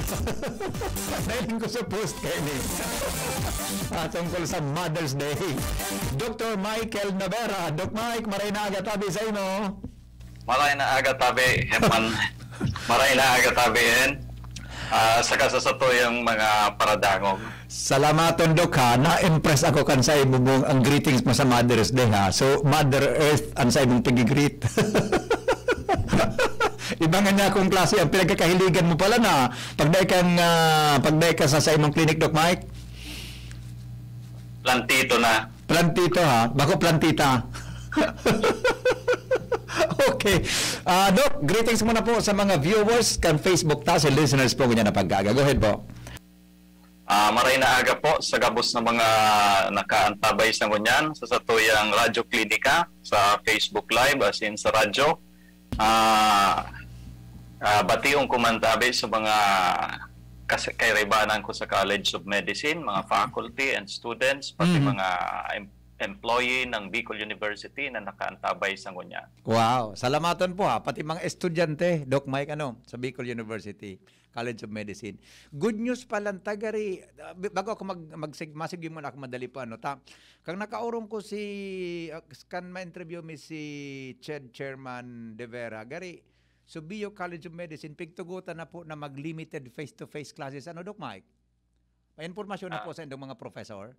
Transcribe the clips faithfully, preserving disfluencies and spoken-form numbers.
Dahil ko sa post kaini. Ah, tungkol sa Mother's Day. Doktor Michael Navera. Doc Mike, maray na aga tabi sa imo. Maray na aga tabi, Herman. Maray na aga tabi, Hen. Ah, saka sa satuyang mga paradangog. Salamaton, Doc, ha. Na-impress ako kan sa imo mong, ang greetings mo sa Mother's Day, ha. So, Mother Earth ang sa imong pag-greet. Iba nga niya akong klase, ang pinagkakahiligan mo pala na pagdai kang, ah, pagdai ka sa, sa imong clinic, Doc Mike? Plantito na. Plantito, ha? Bako plantita. Okay. Ah, Doc, greetings muna po sa mga viewers kan Facebook ta, sa listeners po, ganyan na pagkaga. Go ahead po. Ah, maray na aga po sa gabos na mga nakaantabay sa ngunyan, sa satuyang Radyo Klinika, sa Facebook Live, as in sa radyo. Ah, ah, bation ko man tabi sa mga kas-, kairibanan ko sa College of Medicine, mga faculty and students, pati Mhm. mga em-, employee ng Bicol University na nakaantabay sa ngunyan. Wow, salamaton po ha, pati mga estudyante, Doc Mike, ano, sa Bicol University College of Medicine. Good news pala, tagari, ah, b-, bago ako mag-, magsig-, masigyo muna ako madali po, ano, ta, kang nakaurong ko si, ah, kan ma-interview mi si CHED Chairman De Vera, gari, so Bio College of Medicine, pigtugutan na po na mag-limited face-to-face classes. Ano, Doc Mike? May informasyon na Ah. po sa indong mga professor?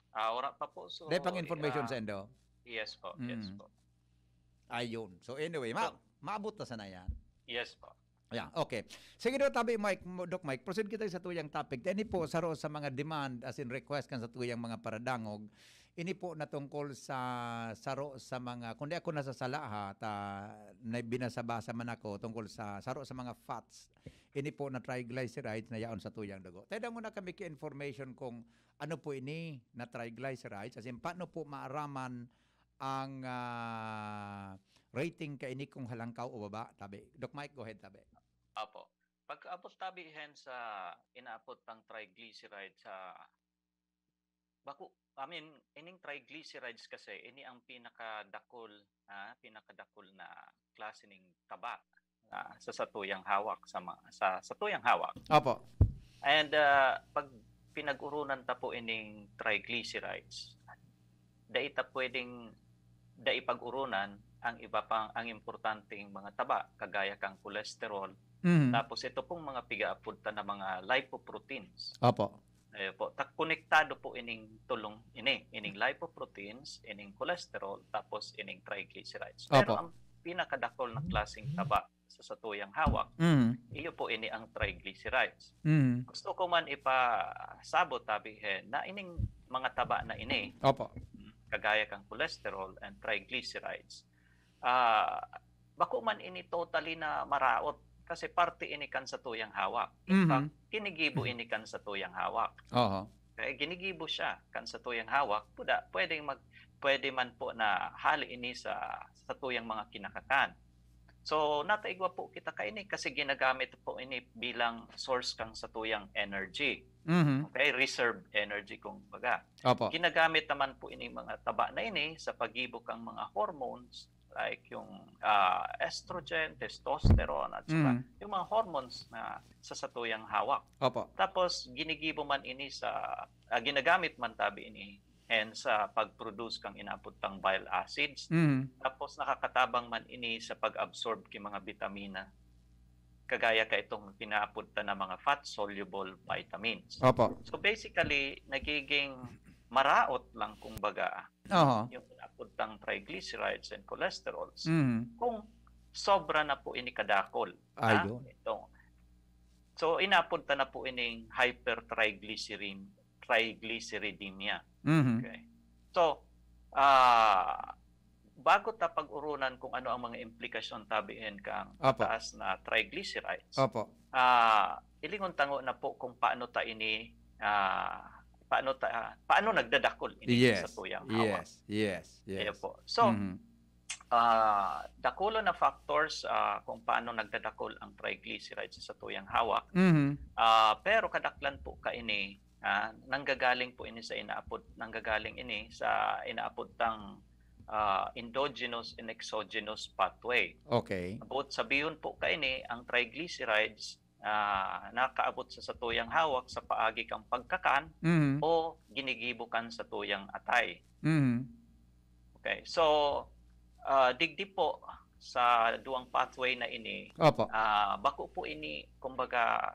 Ah, wala pa po. So, Dahil pang information ah, sa indo? Yes po, yes Mm. po. Ayun. So anyway, ma-, So, maabot na sana yan. Yes po. Yeah, okay. Sige daw, tabi, Mike, mo-, Doc Mike, proceed kita sa tuyang topic. Ini po, saro sa mga demand, as in request kan sa tuyang mga paradangog, ini po na tungkol sa saro sa mga, kung di ako nasasala ha, ta, na binasa-basa man ako tungkol sa saro sa mga fats. Ini po na triglycerides na yaon sa tuyang dugo. Tayo muna kami ki-information kung ano po ini na triglycerides, as in, paano po maaraman ang, ah, rating kaini kung halangkaw o baba, tabi. Doc Mike, go ahead, tabi. Apo. Pagkaabot tabi, Hen, sa inaapod tang triglyceride sa bako, I mean, ining triglycerides kasi, ini ang pinakadakol, ah, pinakadakol na klase ning taba, ah, sa satuyang hawak, sa ma-, sa satuyang hawak. Opo. And, ah, pag pinag-urunan ta po ining triglycerides, dai ta pwedeng dai pag-urunan ang iba pang, ang importanteng mga taba, kagaya kang cholesterol. Mhm. Tapos ito pong mga pigaapod ta na mga lipoproteins. Opo. Ayo po, ta-, konektado po ining tulong ini, ining lipoproteins, ining cholesterol, tapos ining triglycerides. Pero Opo. ang pinakadakol na klaseng taba sa satuyang hawak, Mm. iyo po ini ang triglycerides. Mm. Gusto ko man ipasabot, tabi, Hen, na ining mga taba na ini, Opo. mm, kagaya kang cholesterol and triglycerides, ah, bako man ini totally na maraot kasi parte ini kan satuyang hawak. In Mhm. fact, ginigibo ini kan satuyang hawak. Oho. Kaya ginigibo siya kan satuyang hawak, puda, pwedeng mag-, pwede man po na hali ini sa satuyang mga kinakakan. So, nataigwa po kita kaini kasi ginagamit po ini bilang source kang satuyang energy. Mhm. Okay, reserve energy, kung baga. Opo. Ginagamit naman po ini mga taba na ini sa paggibo kang mga hormones, like yung, ah, estrogen, testosterone, at saka Mm. yung mga hormones na sa satuyang hawak. Opo. Tapos, ginigibo man ini sa, ah, ginagamit man tabi ini, and sa pag-produce kang inaapod tang bile acids. Mm. Tapos, nakakatabang man ini sa pag-absorb ki mga bitamina. Kagaya ka itong inaapod ta na mga fat-soluble vitamins. Opo. So, basically, nagiging maraot lang, kung baga, Oho. yung inaapod tang triglycerides and cholesterols. Mm. Kung sobra na po ini kadakol, Ay, ha? yun. Ito. So, inaapod ta na po ining hypertriglycerin-, triglyceridemia. Mhm. Okay. So, ah, bago ta pag-urunan kung ano ang mga implikasyon tabi, Hen, kang Opo. mataas na triglycerides, Opo. ah, ilingon tango na po kung paano ta ini, ah, paano ta, paano nagdadakol ini Yes. sa tuyang hawak. Yes. Yes. Yes. Ayan po. So, Mhm. ah, dakulo na factors, ah, kung paano nagdadakol ang triglycerides sa tuyang hawak. Mhm. Ah, pero kadaklan po kaini, ah, nanggagaling po ini sa inaapod, nanggagaling ini sa inaapod tang, ah, endogenous and exogenous pathway. Okay. Both sabihon po kaini, ang triglycerides ah, nakaabot sa satuyang hawak sa paagi kan pagkakan Mhm. o ginigibo kan satuyang atay. Mhm. Okay, so, ah, digdi po sa duwang pathway na ini, Opo. ah, bako po ini, kumbaga,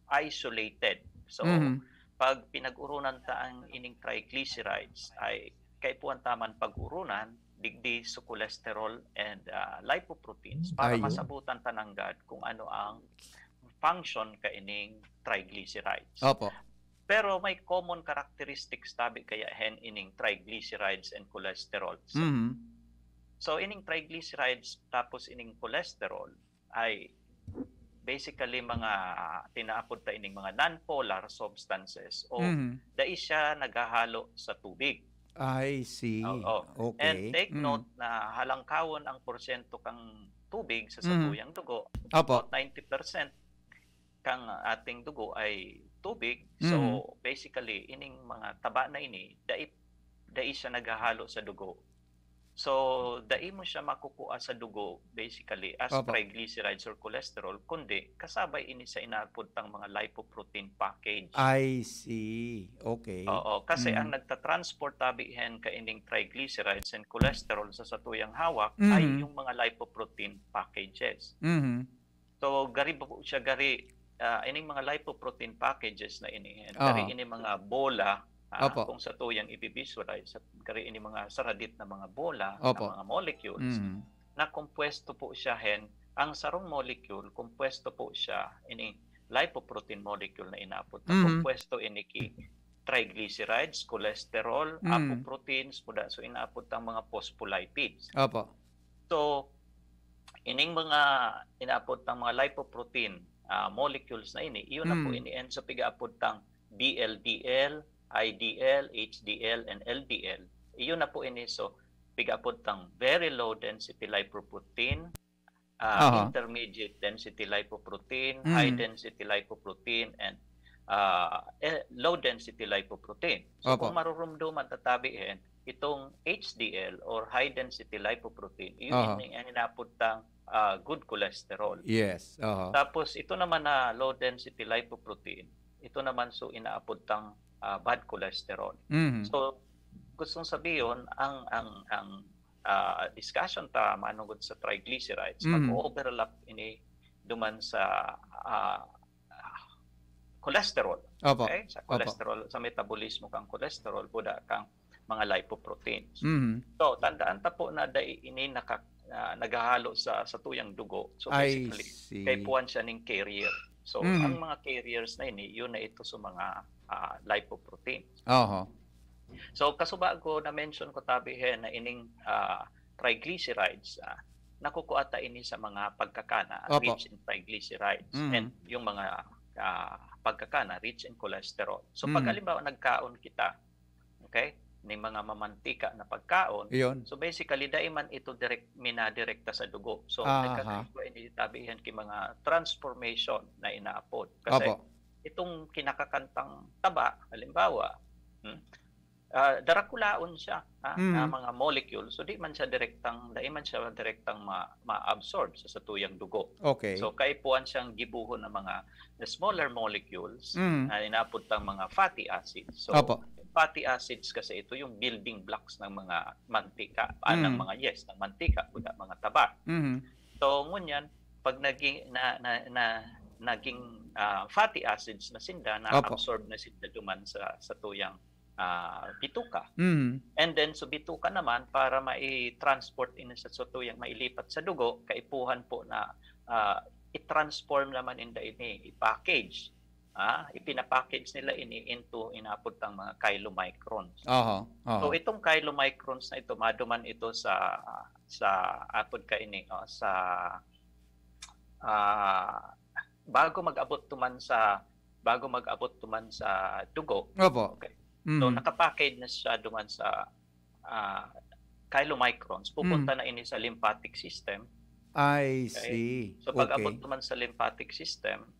isolated. So, Mhm. pag pinag-urunan ta ang ining triglycerides, ay kaipuhan ta man pag-urunan digdi sa cholesterol and, ah, lipoproteins para Ayo. masabutan ta nanggad kung ano ang function kaining triglycerides. Opo. Pero may common characteristics tabi kaya hen ining triglycerides and cholesterol. So, Mhm. so ining triglycerides tapos ining cholesterol ay basically mga tinaapod ta ining mga non-polar substances o Mhm. dai siya naghahalo sa tubig. I see. Oo. Okay. And take Mm. note na halangkawon ang porsyento kang tubig sa Mm. satuyang dugo. Opo. About ninety percent kang ating dugo ay tubig. So, Mm. basically, ining mga taba na ini, dai, dai siya naghahalo sa dugo. So, dai mo siya makukua sa dugo, basically, as Opo. triglycerides or cholesterol, kundi kasabay ini sa inaapod tang mga lipoprotein package. I see. Okay. Oo, kasi Mm. ang nagtatransport tabi hen kaining triglycerides and cholesterol sa satuyang hawak ay Mhm. yung mga lipoprotein packages. Mhm. So, gari po siya, gari, ah, ining mga lipoprotein packages na ini, Aha. gari ini mga bola, ah, Opo. kung satuyang i-visualize, gari ini mga saradit na mga bola, na Opo. mga molecules, Mhm. na kompuwesto po siya hen, ang sarong molecule, kompuwesto po siya, ini lipoprotein molecule na inaapod na Mhm. kompuwesto ini ki triglycerides, cholesterol, Mm. apoproteins, puda, so inaapod tang mga phospholipids. Opo. So, ining mga inaapod tang mga lipoprotein, ah, molecules na ini, iyo na po Mm. ini, and so pigaapod tang V L D L, I D L, H D L, and L D L. Iyo na po ini, so pigaapod tang very low density lipoprotein, ah, Aha. intermediate density lipoprotein, high Mm. density lipoprotein, and, ah, eh, low density lipoprotein. So, Opo. kung marurumduman ta tabi hen, itong H D L or high density lipoprotein, iyo Aha. ini ang inaapod tang, ah, good cholesterol. Yes, aha. Tapos, ito naman na low density lipoprotein, ito naman so inaapod tang, ah, bad cholesterol. Mhm. So, gustong sabihon, ang, ang, ang, ah, discussion ta manugod sa triglycerides, Mhm. mag-o-overlap ini duman sa, ah, cholesterol. Opo. Okay? Sa Opo. cholesterol, sa metabolismo kang cholesterol, puda kang mga lipoproteins. Mhm. So, tandaan ta po na dai ini naka-, ah, naghahalo sa, sa tuyang dugo. So, I basically, see. kaipuhan siya ning carrier. So, Mhm. ang mga carriers na ini, yun na ito sa mga, ah, lipoprotein. Oho. So, kasubago na-mention ko tabi hen na ining, ah, triglycerides, ah, nakukua ta ini sa mga pagkakan na Opo. rich in triglycerides Mhm. and yung mga, ah, pagkakan na rich in cholesterol. So, pag Mhm. halimbawa nagkaon kita, okay, ning mga mamantika na pagkaon, Iyon. so basically, dai man ito direk-, minadirekta sa dugo. So, Aha. nagkakaigwa ini tabi hen ki mga transformation na inaapod. Kasi Opo. itong kinakakan tang taba, halimbawa, hmm, ah, darakulaon siya, ha, na Mm. mga molecule. So, di man siya direktang, di man siya direktang ma-, ma-absorb sa satuyang dugo. Okay. So, kaipuhan siyang gibohon ng mga smaller molecules Mm. na inaapod tang mga fatty acids. So, Opo. fatty acids kasi ito yung building blocks ng mga mantika, ah, ng Mm. mga, yes, ng mantika, kuda mga taba. Mhm. So, ngunyan, pag naging, na, na, na, naging, ah, fatty acids na sinda, Opo. na-absorb na sinda duman sa, sa tuyang, ah, bituka. Mhm. And then, so bituka naman, para mai-transport ini sa, sa tuyang mailipat sa dugo, kaipuhan po na, ah, i-transform naman inda ini, i-package. Ah, ipinapackage nila ini into inapod tang mga chylomicrons. Aha, aha. So, itong chylomicrons na ito, maduman ito sa, sa apod ka ini, oh, sa, ah, bago mag-abot tuman sa, bago mag-abot tuman sa dugo. Opo. Okay. So, Mhm. nakapackage na siya duman sa, ah, chylomicrons. Pupunta Mhm. na ini sa lymphatic system. I Okay. see. So, pag abot Okay. naman sa lymphatic system,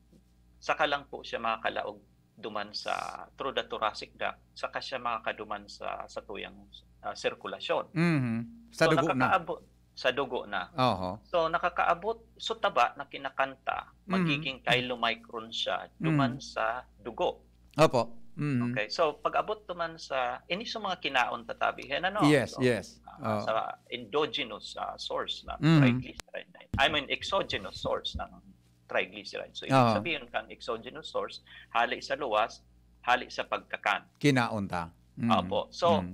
saka lang po siya makakalaog duman sa, through the thoracic duct, saka siya makakaduman sa, sa tuyang, ah, sirkulasyon. Mhm. Sa So, dugo na. nakakaabot, sa dugo na. Oho. So, nakakaabot sa taba na kinakanta, Mhm. magiging chylomicron siya duman Mhm. sa dugo. Opo. Mhm. Okay, so pag-abot naman sa, ini sa mga kinaon tatabihin, ano? Yes, So, yes. ah, Oo. sa endogenous ah, source ng Mhm. triglyceride na, I mean, exogenous source ng triglyceride. So, ibig Oo. sabihin kang exogenous source, hali sa luwas, hali sa pagkakan. Kinaon ta. Mhm. Opo. So, Mhm.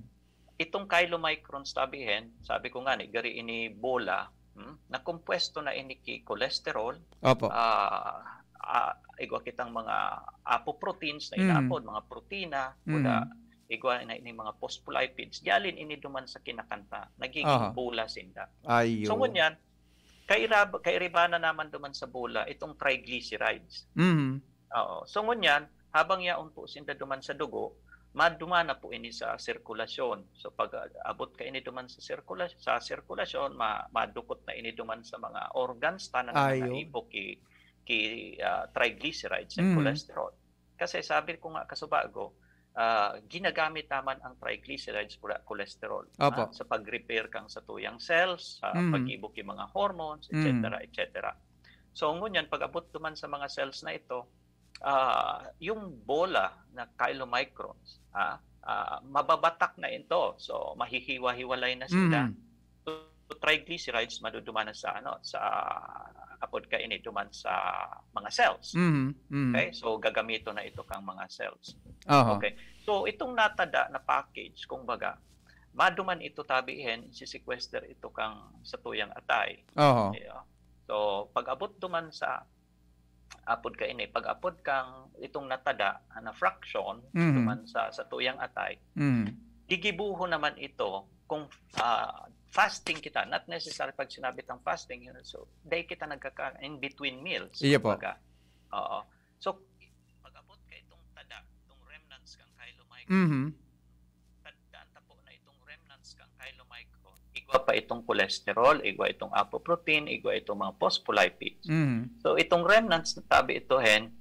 itong chylomicrons, sabihin, sabi ko nga ni, gari ini bola, hmm, nakompuesto na ini ki cholesterol, Opo. ah, ah, igwa kitang mga apoproteins na Mm. inapod, mga protina, kuda, Mm. igwa na ini mga phospholipids. Dialin ini duman sa kinakanta, nagiging Aha. bola sinda. Ayo. So, ngunyan, kairab, kairibanan naman duman sa bola, itong triglycerides. Mhm. Oo. So, ngunyan, habang yaon po sinda duman sa dugo, maduma na po ini sa sirkulasyon. So, pag ah, abot ka ini duman sa sirkula, sa sirkulasyon, ma, madukot na ini duman sa mga organs, tanan na Ayo. naibo ki, ki ah, triglycerides and Mhm. cholesterol. Kasi sabi ko nga kasubago, ah, ginagamit naman ang triglycerides para cholesterol, Opo. ah, sa pag-repair kang satuyang cells, sa Mhm. pag-ibo ki mga hormones, Mhm. et cetera, et cetera. So, ngunyan, pag-abot duman sa mga cells na ito, ah, yung bola na chylomicrons, ah, ah, mababatak na ito. So, mahihiwa-hiwalay na sila. Mhm. So, triglycerides maduduma na sa, ano, sa, apod ka ini, duman sa mga cells. Mhm. Mhm. Okay? So, gagamito na ito kang mga cells. Aha. Okay. So, itong natada na package, kumbaga, maduman ito tabihin, si-sequester ito kang satuyang atay. Aha. Yeah. So, pag-abot duman sa, apod ka ini, pag-apod kang itong natada na fraction, Mhm. duman sa, satuyang atay, Mhm. gigibuhon naman ito kung ah, fasting kita, not necessarily pag sinabi tang fasting, yun, so, dai kita nagkaka-, in between meals, Iyo po. kumbaga. Oo. So, pag-abot ka itong tada, itong remnants kang chylomicron, Mhm. tandaan ta po na itong remnants kang chylomicron, igwa pa itong cholesterol, igwa itong apoprotein, igwa itong mga phospholipids. Mhm. So, itong remnants na tabi ito, hen,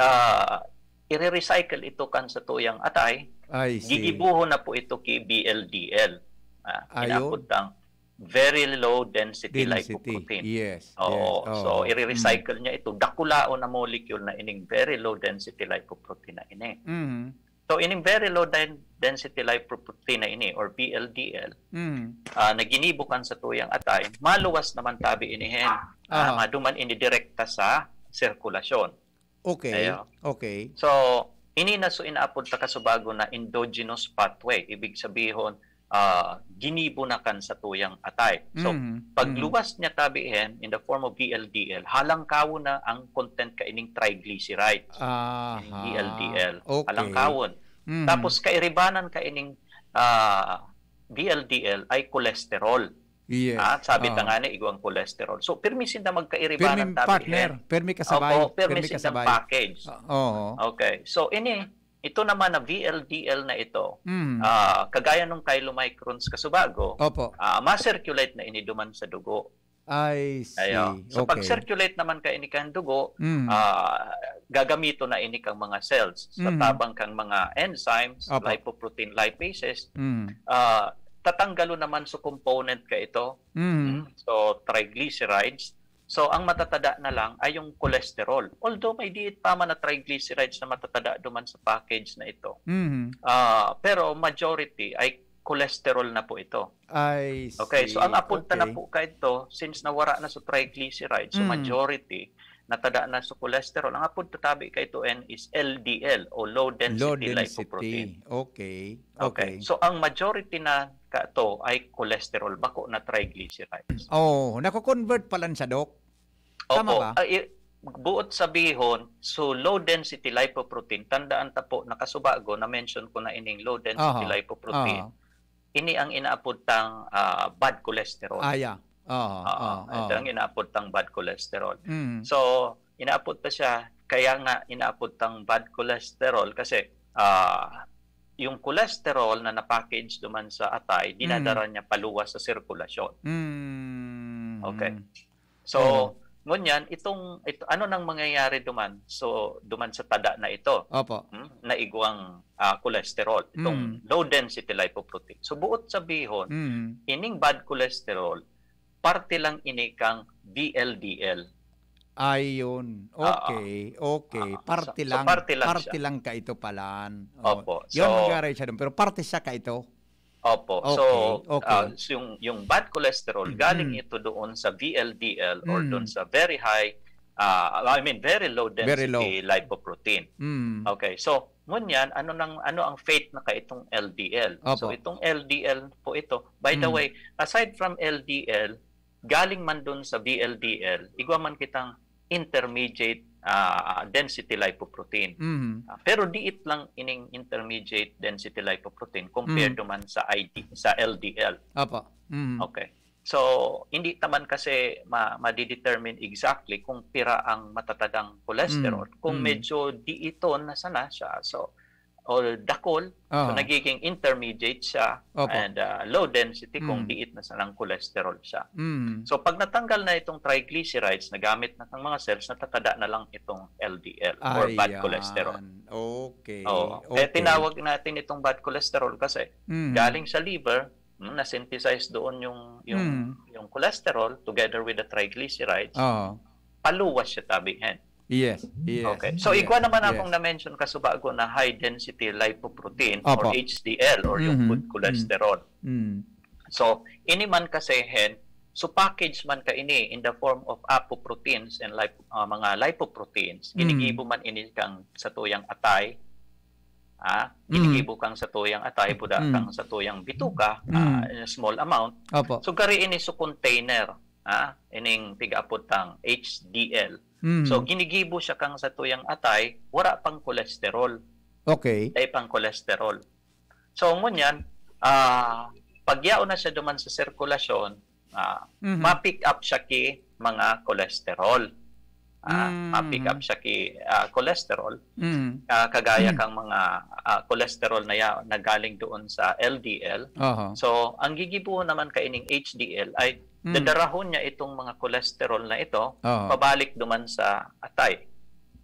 ah, ire-recycle ito kan satuyang atay, I see. gigibuhon na po ito ki B L D L. Ah, Ayun. Inapod tang very low density, Density. lipoprotein. Yes. Oo, Yes. so Oo. ire-recycle niya ito, dakulaon na molecule na ining very low density lipoprotein na ini. Mhm. So, ining very low den-, density lipoprotein na ini, or B L D L, Mhm. ah, na ginibo kan satuyang atay, maluwas naman tabi ini, hen. Ah, Aha. maduman ini direkta sa sirkulasyon. Okay. Ayo. Okay. So, ini na so inaapod ta kasubago na endogenous pathway. Ibig sabihon, ah, ginibo na kan satuyang atay. So, Mhm. pagluwas niya tabi, hen, in the form of B L D L, halangkawon na ang content kaining triglycerides. Aha. B L D L. Okay. Halangkawon. Mhm. Tapos, kairibanan kaining, ah, B L D L ay cholesterol. Yes. Ah, sabi ta Oo. nga ni, igwang cholesterol. So, pirmi sinda magkairibanan Pirmi tabi, partner, hen. pirmi kasabay, Opo, pirmi pirmi sindang kasabay. Package. Oo. Okay. So, ini, ito naman na V L D L na ito, Mm. ah, kagaya nung chylomicrons kasubago, Opo. ah, ma-circulate na ini duman sa dugo. I see. Ayo. So, Okay. pag-circulate naman ka ini kang dugo, Mm. ah, gagamiton na ini kang mga cells sa Mhm. tabang kang mga enzymes, Opo. lipoprotein lipases, Mm. ah, tatanggalon naman sa component ka ito. Mm. Mm. So, triglycerides. So, ang matatada na lang ay yung cholesterol. Although may diit pa man na triglycerides na matatada duman sa package na ito. Mm. Ah, pero majority ay cholesterol na po ito. I see. Okay, so ang apod ta na Okay. po kaito, since nawara na sa triglycerides, so Mm. majority natada na sa cholesterol. Ang apod ta tabi kaito, N, is L D L o low density Low density. lipoprotein. Okay. Okay. Okay. So, ang majority na kato ay cholesterol, bako na triglycerides. Oh, nako-convert pala siya, Doc. Tama Opo. ba? Ay, i-, buot sabihon, so low density lipoprotein, tandaan ta po, nakasubago, na-mention ko na ining low density Aha. lipoprotein. Aha. Ini ang inaapod tang, ah, bad cholesterol. Ah, yeah. Oo, Oo, oo, ito oo. ang inaapod tang bad cholesterol. Mm. So, inaapod ta siya, kaya nga inaapod tang bad cholesterol kasi, ah, yung cholesterol na na-package duman sa atay, dinadara Mm. niya paluwas sa sirkulasyon. Mm. Okay. So, Oo. ngunyan, itong, ito, ano nang mangyayari duman? So, duman sa tada na ito, Opo. hmm, na igwang, ah, cholesterol, itong Mm. low density lipoprotein. So, buot sabihon, Mm. ining bad cholesterol, parte lang ini kang V L D L. Ayun. Ah, Okay, okay. ah, Parte so, so lang, parte lang parte siya. lang ka ito palan. Oh, Opo. yun, So, mag-aaral siya doon. Pero parte siya ka ito. Opo. So, Okay, okay. ah, so yung, yung bad cholesterol, galing Mm. ito doon sa V L D L or doon Mm. sa very high, ah, I mean, very low Very low. density lipoprotein. Mm. Okay. So, ngunyan, ano nang ano ang fate na kaitong L D L? So, Opo. itong L D L po ito. By the Mm. way, aside from L D L, galing man doon sa V L D L, igwa man kitang intermediate ah, density lipoprotein. Mm. Ah, pero diit lang ining intermediate density lipoprotein compared Mm. man sa I D, sa L D L. Opo. Mm. Okay. So, hindi taman kasi ma- ma-determine exactly kung pira ang matatadang cholesterol. Mm. Kung Mm. medyo diiton na sana siya, so, or dakul, so Aha. nagiging intermediate siya Opo. and ah, low density kung Mm. diit na sanang cholesterol siya. Mm. So, pag natanggal na itong triglycerides na gamit na ng mga cells, natatada na lang itong L D L or bad Ayan. cholesterol. Okay. Oo. Kaya Okay. tinawag natin itong bad cholesterol kasi Mm. galing sa liver, mm, na-synthesize doon yung yung Mm. yung cholesterol together with the triglycerides, Oo. paluwas siya tabihin. Yes, yes. Okay. So, Yes, igwa naman yes. akong na-mention kasubago na high density lipoprotein or Opo. H D L or yung Mhm. good cholesterol. Mm. So, ini man kasi, Hen, so package man ka ini in the form of apoproteins and lip- ah, mga lipoproteins, Mm. ginigibo man ini kang satuyang atay, ah, Mm. ginigibo kang satuyang atay, buda Mm. kang satuyang bituka, Mm. ah, in a small amount. Opo. So, gari ini sa container, ah, ining pigaapod tang H D L. Mm. So, ginigibo siya kang satuyang atay, wara pang cholesterol, Okay. ay pang cholesterol. So, ngunyan, ah, pag yaon na siya duman sa sirkulasyon, ah, Mhm. ma-pick up siya ki mga cholesterol. Ah, Mm. ma-pick up siya ki ah, cholesterol. Mm. Ah, kagaya Mm. kang mga ah, cholesterol na, ya- na galing doon sa L D L. Aha. So, ang gigibo naman kaining H D L ay Mm. dadarahon niya itong mga cholesterol na ito Aha. pabalik duman sa atay.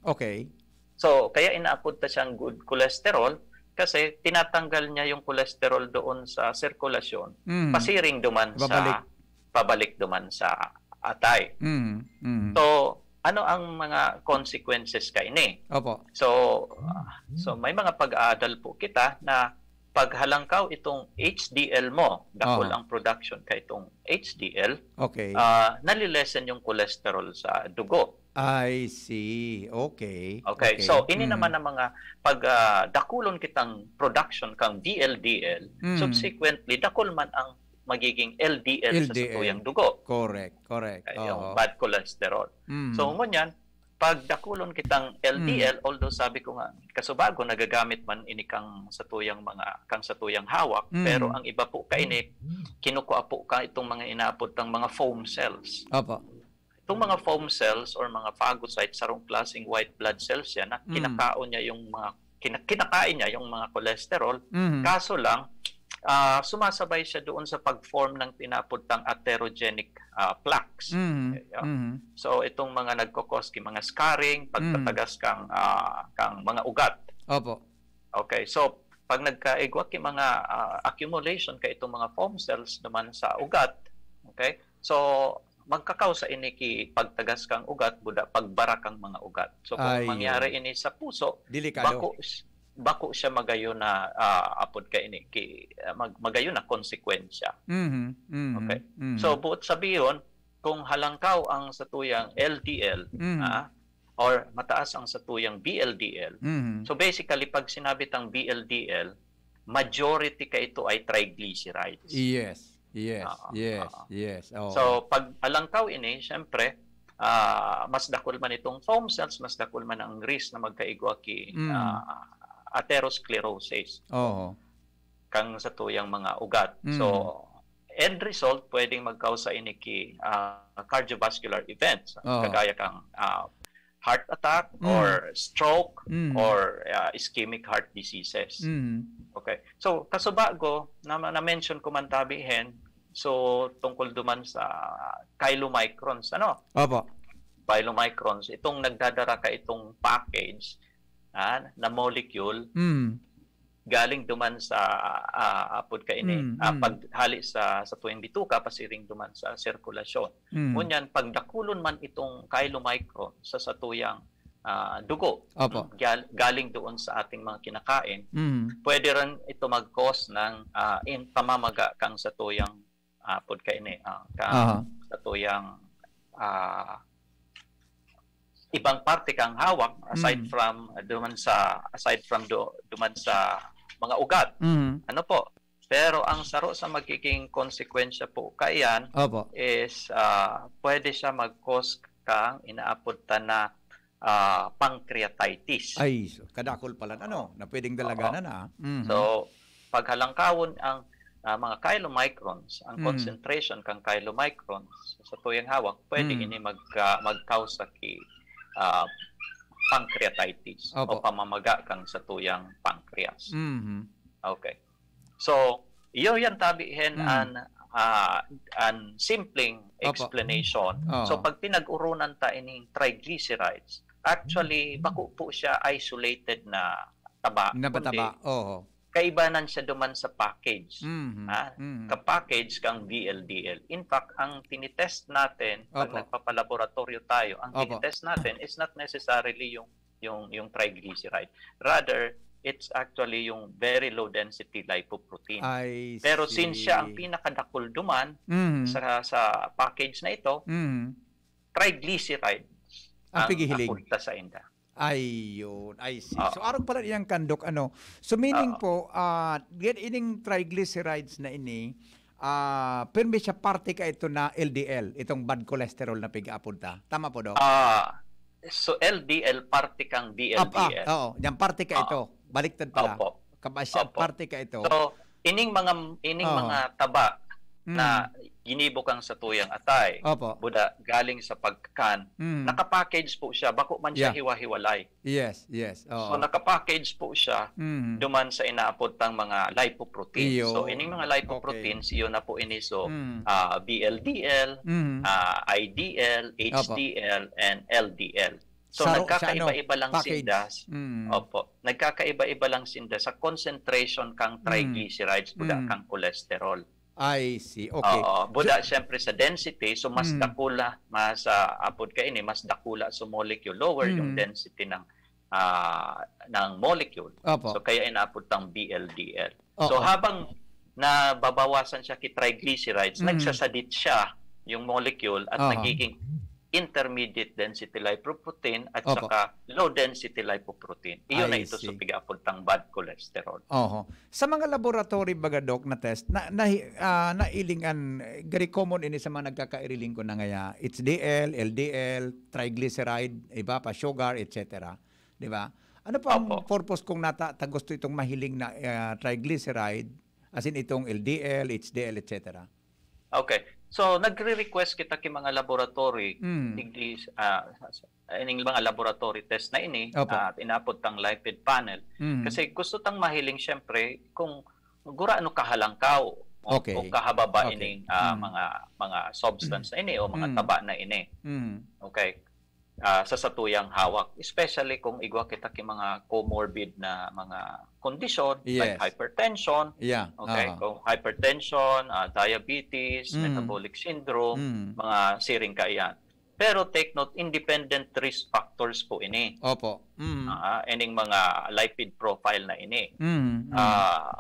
Okay. So, kaya inaapod ta siyang good cholesterol kasi tinatanggal niya yung cholesterol doon sa sirkulasyon, Mm. pasiring duman Babalik. sa pabalik duman sa atay. Mm. Mm. So, ano ang mga consequences kaini? Opo. So, ah, so may mga pag-aadal po kita na paghalangkaw itong H D L mo, dakul Aha. ang production ka itong H D L, Okay. ah, nalilesen yung cholesterol sa dugo. I see. Okay. Okay, so ini Mm. naman ang mga pag ah, dakulon kitang production kang V L D L, Mm. subsequently dakul man ang magiging L D L sa L D L. satuyang dugo, Correct, correct. ay, yung Oo. bad cholesterol. Mm. So ngunyan, pag dakulon kitang L D L, Mm. although sabi ko nga kasubago nagagamit man ini kang satuyang mga kang satuyang hawak, Mm. pero ang iba po kaini kinukua po ka itong mga inaapod tang mga foam cells. Opo. Itong mga foam cells or mga phagocytes, sarong klaseng white blood cells yan na Mm. kinakaon niya yung mga kina- kinakain niya yung mga cholesterol. Mhm. Kaso lang, ah, sumasabay siya doon sa pag-form ng tinapod tang atherogenic ah, plaques. Mhm. Yeah. Mhm. So itong mga nagkokos ki mga scarring, Mm. pagtatagas kang ah, kang mga ugat. Opo. Okay, so pag nagkaigwa ki mga ah, accumulation ka itong mga foam cells naman sa ugat, okay? So magkakausa ini ki pagtagas kang ugat, buda pagbara kang mga ugat. So kung Ayun. mangyari ini sa puso, Delikado. bako bako siya magayon na ah, apod ka ini ki ah, mag, magayon na konsekwensya. Mhm. Mhm. Okay. Mhm. So buot sabihon, kung halangkaw ang satuyang L D L, Mhm. ah, or mataas ang satuyang V L D L. Mhm. So basically, pag sinabi tang V L D L, majority ka ito ay triglycerides. Yes. Yes. Oo, Yes. oo. Yes. Oo. So pag alangkaw ini, syempre, ah, mas dakul man itong foam cells, mas dakul man ang risk na magkaigwa ki Mm. ah, atherosclerosis Oo. kang satuyang mga ugat. Mm. So end result, pwedeng magkausa ini ki ah, cardiovascular events, Oo. kagaya kang ah, heart attack Mm. or stroke Mm. or ah, ischemic heart diseases. Mm. Okay. So kasubago na na-mention ko man tabi, Hen, so tungkol duman sa chylomicrons, ano? Opo. Chylomicrons, itong nagdadara ka itong package ah, na molecule, Mm. galing duman sa, ah, apod kaini, Mm, ah, mm. paghali sa, sa satuyang bituka, pasiring duman sa sirkulasyon. Mm. Ngunyan, pagdakulon man itong chylomicron sa satuyang, ah, dugo, Opo. mm, gal-, galing doon sa ating mga kinakain, Mm. pwede rin ito mag-cause ng, ah, in-, pamamaga kang satuyang, ah, apod kaini, ah, ka-, Aha. satuyang, ah, ibang parte kang hawak aside Mm. from, ah, duman sa, aside from do-, duman sa mga ugat. Mm. Ano po? Pero ang saro sa magiging konsekwensya po kaiyan Opo. is, ah, pwede siya mag-cause kang inaapod ta na, ah, pancreatitis. Ay, so, kadakol pala, ano, na pwedeng Oo. dalaganan, ah. Mhm. So, paghalangkawon ang, ah, mga chylomicrons, ang Mhm. concentration kang chylomicrons sa tuyang hawak, pwede Mhm. ini magka-, mag-cause sa ki-, ah, pancreatitis o Opo. pamamaga kang sa tuyang pancreas. Mhm. Okay. So, iyo yan tabi hen Mm. an, ah, an simpleng Opo. explanation. Oo. So, pag pinag-urunan ta ining triglycerides, actually, Mm. bako po siya isolated na taba, Na kundi mataba, oo. kaibanan siya duman sa package. Mhm, Ah, mhm. ka-package kang V L D L. In fact, ang tinitest natin, pag Opo. nagpapalaboratoryo tayo, ang Opo. tinitest natin is not necessarily yung, yung, yung triglyceride. Rather, it's actually yung very low density lipoprotein. I Pero since see. siya ang pinakadakul duman Mhm. sa, sa package na ito, Mhm. triglycerides Ang ang pigihiling. apod ta sa inda. Ayun, I see. Oo. So, arog pala iyang kandok, ano. So, meaning Oo. po, ah, yan ining triglycerides na ini, ah, pirmi siya parte ka ito na L D L, itong bad cholesterol na pig-aapod ta. Tama po, Doc? Ah, so L D L parte kang Ah, ah, V L D L. oo, yan parte ka Oo. ito. Baliktad pala. Opo. Kaba siya, Opo. parte ka ito. So, ining mga, ining Oo. mga taba Oo. na Mm. ginibo kang sa tuyang atay, Opo. buda galing sa pagkakan, Mm. nakapackage po siya, bako man siya Yeah. hiwa-hiwalay. Yes, yes. So, Oo. nakapackage po siya Mm. duman sa inaapod tang mga lipoproteins. So, Iyo. ining mga lipoproteins, Okay. iyo na po ini. So, Mm. ah, V L D L, Mm. ah, I D L, Opo. H D L, and L D L. So, Saro sa ano, nagkakaiba-iba lang package. sinda. Mm. Opo. Nagkakaiba-iba lang sinda sa concentration kang Mm. triglycerides, buda Mm. kang cholesterol. I see. Okay. Oo, buda, So siyempre, sa density, so mas Mm. dakula, mas, ah, apod kaini, mas dakula sa molecule, lower yung Mm. density ng, ah, ng molecule. Opo. So, kaya inaapod tang V L D L. So, Oo. habang nababawasan siya ki triglycerides, Mm. nagsasadit siya yung molecule at Aha. nagiging intermediate density lipoprotein at Opo. saka low density lipoprotein. Iyon na I ito sa see. pig-aapod tang bad cholesterol. Oho. Sa mga laboratory baga, Doc, na test, na, na, ah, nailingan, eh, very common ini sa mga nagkakairiling ko na ngaya, H D L, L D L, triglyceride, iba pa, sugar, et cetera. Di ba? Ano po ang Opo. purpose kung nata-, ta gusto itong mahiling na, ah, triglyceride, as in itong L D L, H D L, et cetera? Okay. So, nagre-request kita ki mga laboratory, Mm. digdi, ah, sa, sa, ining mga laboratory test na ini, Opo. ah, inaapod tang lipid panel. Mm. Kasi gusto tang mahiling, siyempre, kung gurano kahalangkaw o, Okay. o kahababa Okay. ining, ah, Mm. mga, mga substance na ini o mga Mm. taba na ini. Mm. Okay. Ah, sa satuyang hawak, especially kung igwa kita ki mga comorbid na mga kondisyon, like Yes. hypertension, Yeah. okay, Aha. kung hypertension, ah, diabetes, Mm. metabolic syndrome, Mm. mga siring kaiyan. Pero take note, independent risk factors po ini. Opo. Mm. Ah, ining mga lipid profile na ini. Mm, mm. Ah,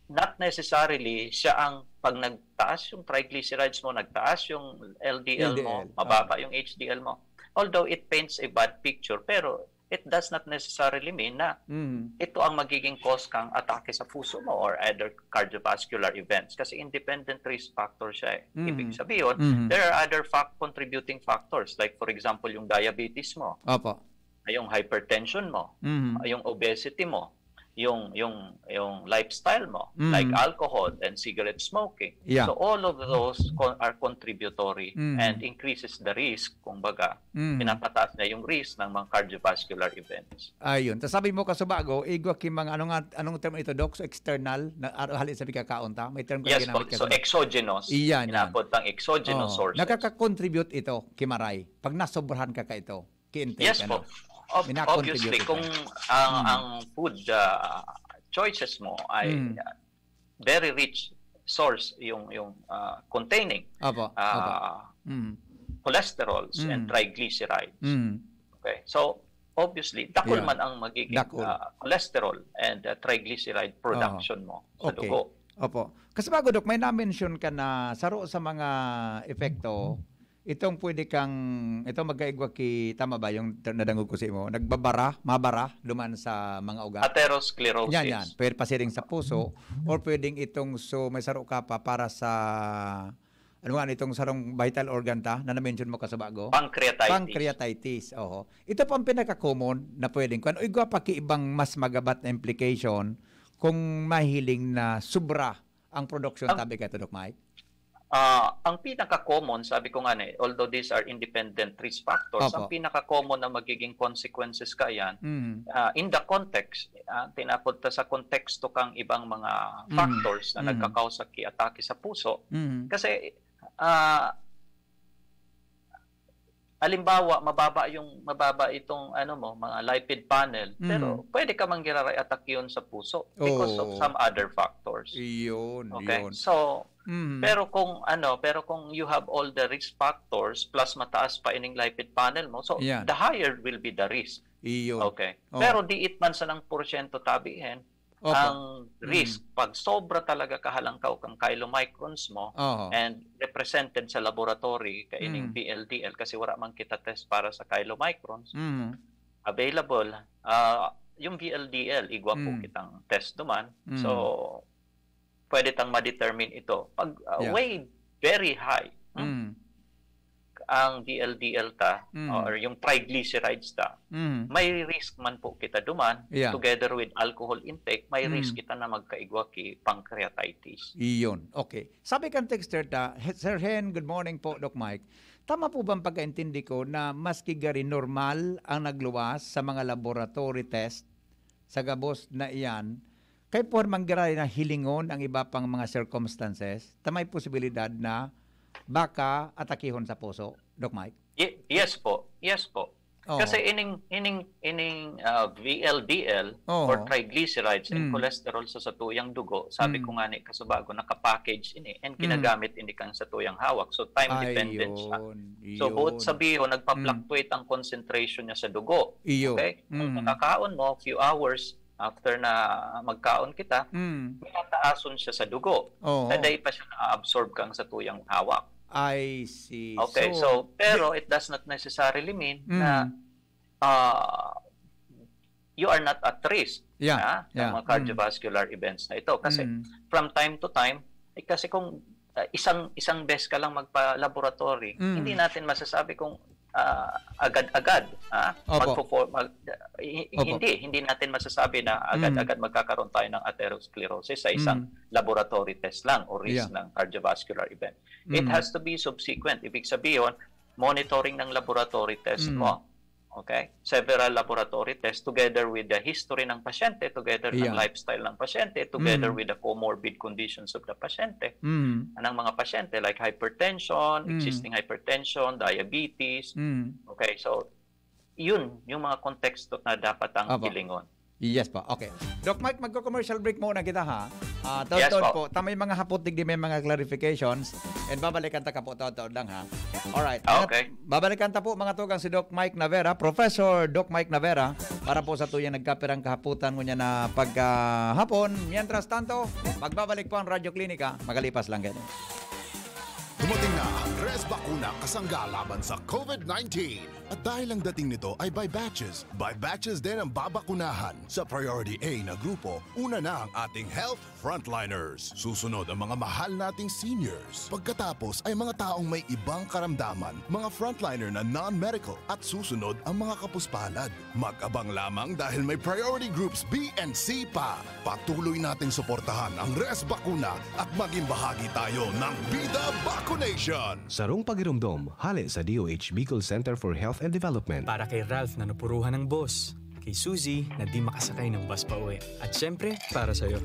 not necessarily siya ang, pag nagtaas yung triglycerides mo, nagtaas yung L D L mo, L D L, mababa ah. yung H D L mo. Although it paints a bad picture, pero it does not necessarily mean na Mm. ito ang magiging cause kang atake sa puso mo or other cardiovascular events. Kasi independent risk factor siya eh. Ibig Mm. sabihin, Mm. there are other fac-, contributing factors. Like, for example, yung diabetes mo, Opo. yung hypertension mo, Mm. yung obesity mo, yung, yung, yung lifestyle mo, Mm. like alcohol and cigarette smoking. Yeah. So, all of those con-, are contributory Mm. and increases the risk, kumbaga, Mm. pinapataas niya yung risk ng mga cardiovascular events. Ayun. Tas sabi mo, kasubago, igwa ki mga, ano nga, anong term ito, Doc? So, external, na, ar-, hali sa pagkakaon ta? May term ka Yes po. ginamit ka So, sa exogenous. Iyan, yan. Inaapod tang exogenous Oo. sources. Nakaka-contribute ito, ki maray, pag nasobrahan ka ka ito, ki intake, Yes ano? po. Ob-, May nakakontribute obviously, ito. kung ang, Mm. ang food, ah, choices mo ay Mm. uh, very rich source yung yung uh, containing Opo, opo. uh, Mm. cholesterols and Mm. Mm. triglycerides. Okay. So obviously, dakul Yeah. man ang magiging Dakul. uh, cholesterol and uh, triglyceride production mo sa Okay. dugo. Opo. Kasi bago, Dok, may na-mention ka na saro sa mga epekto, itong pwede kang, itong magkaigwa ki, tama ba yung t- nadangog ko sa imo? Nagbabara, mabara, duman sa mga ugat? Atherosclerosis. Yan, yan. Pwede pasiring sa puso, or pwedeng itong, so may saro ka pa para sa, ano nga, itong sarong vital organ ta, na na-mention mo kasubago? Pancreatitis. Pancreatitis, oho. Ito po ang pinaka-common na pwedeng, kung ano, igwa pa ki ibang mas magabat na implication kung mahiling na sobra ang production, Ang- tabi ka ito, Doc Mike? Ah, ang pinaka-common, sabi ko nga eh, although these are independent risk factors, Opo. Ang pinaka-common na magiging consequences ka yan, Mm. ah, in the context, ah, tinapod ta sa konteksto kang ibang mga Mm. factors na Mm. nagkakausa ki atake sa puso. Mm. Kasi, ah, halimbawa, mababa yung mababa itong ano mo, mga lipid panel, Mm. pero pwede ka manggiraray attack yun sa puso because of Oo. some other factors. Iyon, Okay? iyon. So, Mm. pero kung ano, pero kung you have all the risk factors plus mataas pa ining lipid panel mo, so Yan. The higher will be the risk. Iyon. Okay. Oh. Pero diit man sa nang porsyento tabihin, Opo. Ang risk, pag sobra talaga kahalangkaw kang chylomicrons mo Oho. And represented sa laboratory, kaining Mm. V L D L, kasi wala man kita test para sa chylomicrons, Mm. available, ah, yung V L D L, igwa po Mm. kitang test duman. Mm. So, pwede tang ma-determine ito. Pag ah, Yeah. way very high, hmm, Mm. ang V L D L ta, Mm. or yung triglycerides ta, Mm. may risk man po kita duman, Yeah. together with alcohol intake, may Mm. risk kita na magkaigwa ki pancreatitis. Iyon. Okay. Sabi kan texter ta, "He-, Sir Hen, good morning po, Doc Mike. Tama po bang pagkaintindi ko na maski gari normal ang nagluwas sa mga laboratory test sa gabos na iyan, kay puwar manggiray na hilingon ang iba pang mga circumstances, ta may posibilidad na baka atakihon sa puso, Doc Mike?" Ye- yes po. Yes po. Oo. Kasi ining ining ining ah, V L D L Oo. or triglycerides and Mm. cholesterol sa satuyang dugo, sabi Mm. ko nga ni kasubago, naka-package ini and Mm. ginagamit ini kan satuyang hawak. So time dependent siya. Ayun, So both iyon. sa biyo nagpa-fluctuate ang concentration niya sa dugo. Iyo. Okay? Kung Mm. nakakaon mo, few hours after na magkaon kita, Mm. mataason siya sa dugo. Oo. Taday pa siya na-absorb kang satuyang hawak. I see. Okay, so, pero it does not necessarily mean na ah, you are not at risk Yeah, ha, ng yeah. mga cardiovascular events na ito. Kasi Mm. from time to time, eh, kasi kung ah, isang isang beses ka lang magpa-laboratory, Mm. hindi natin masasabi kung ah, agad-agad ha, Opo. magpo-for- mag- ah, hi- Opo. hindi hindi natin masasabi na agad-agad magkakaroon tayo ng atherosclerosis sa isang Mm. laboratory test lang o risk Yeah. ng cardiovascular event. It Mm. has to be subsequent. Ibig sabihin, monitoring ng laboratory test Mm. mo. Okay? Several laboratory tests together with the history ng pasyente, together ng Yeah. lifestyle ng pasyente, together Mm. with the comorbid conditions of the pasyente. Mm. Anong mga pasyente like hypertension, Mm. existing hypertension, diabetes. Mm. Okay, so yun yung mga konteksto na dapat ang Apo. hilingon. Yes po. Okay. Doc Mike, magko-commercial break muna kita ha. Ah, Yes taon-taon po. po, ta may mga hapot digdi, may mga clarifications. And babalikan ta ka po, taon-taon lang ha. Alright. Okay. Babalikan ta po mga tugang si Doc Mike Navera, Professor Doc Mike Navera, para po sa tuyang nagkapirang kahaputan ngunyan na pagkahapon. Mientras tanto, magbabalik po ang Radyo Klinika. Magalipas lang ganyan. Dumating na ang Res Bakuna kasangga laban sa COVID nineteen. At dahil ang dating nito ay by batches, by batches din ang babakunahan. Sa Priority A na grupo, una na ang ating health frontliners. Susunod ang mga mahal nating seniors. Pagkatapos ay mga taong may ibang karamdaman, mga frontliner na non-medical, at susunod ang mga kapuspalad. Mag-abang lamang dahil may priority groups B and C pa. Patuloy nating suportahan ang Res Bakuna at maging bahagi tayo ng Bida Vacunation. Sarong pagiromdom, hale sa D O H Bicol Center for Health and Development. Para kay Ralph na napuruhan ng boss. Kay Suzy na di makasakay ng bus pa uwi. At syempre, para sa'yo.